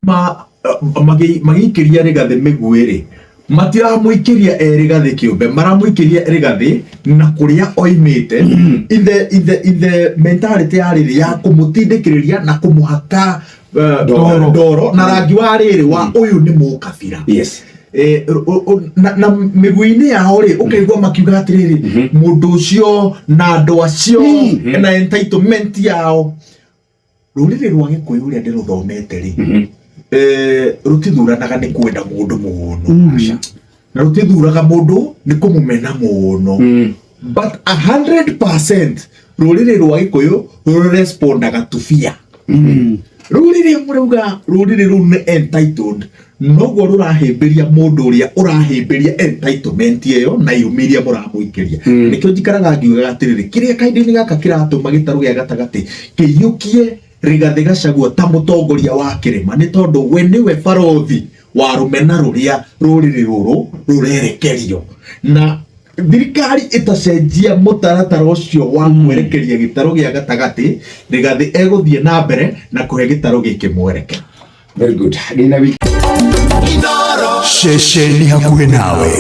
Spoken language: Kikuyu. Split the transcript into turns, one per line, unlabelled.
Ma magĩikĩria Rigathĩ mĩguĩ rĩ, matiramũikĩria e Rigathĩ kĩũmbe, maramũikĩria Rigathĩ na kũrĩa oimĩte, in the mentality ya rĩrĩ ya kũmũtindĩkĩrĩria na kũmũhaka
Ndoro.
Ndoro na rangi wa rĩrĩ wa ũyũ nĩ mũkabira. Na mĩguĩ-inĩ yao rĩ, ũkaigua makiuga atĩrĩrĩ, mũndũ ũcio na andũ acio na entitlement yao. Rũrĩrĩ rwa Gĩkũyũ ũrĩa ndĩrũthomete rĩ, rũtithuranaga nĩ kwenda mũndũ mũno, na rũtithuraga mũndũ nĩ kũmũmena mũno, but 100% rũrĩrĩ rwa Gĩkũyũ rũrespondaga to fear. Rĩu rĩrĩa mũrauga rũrĩrĩ rũu nĩ entitled, noguo rũrahĩmbĩria mũndũ ũrĩa ũrahĩmbĩria entitlement ĩyo na irumi iria mũramũikĩria. Nĩkĩo njikaraga ngiugaga atĩrĩrĩ, kĩrĩa kahinda-inĩ gaka kĩratũma gĩtarũ gĩa gatagatĩ kĩiyũkie Rigathĩ Gachagua ta mũtongoria wa kĩrĩma nĩ tondũ we nĩwe barothi wa rũmena rũrĩa rũrĩrĩ rũrũ rũrerekerio, na thirikari ĩtacenjia mũtaratara ũcio wa kwerekeria gĩtarũ gĩa gatagatĩ, Rigathĩ egũthiĩ na mbere na kũhe gĩtarũ gĩkĩ mwerekero.
Very good. Gĩna wiki.
Ceceni hakuhĩ nawe.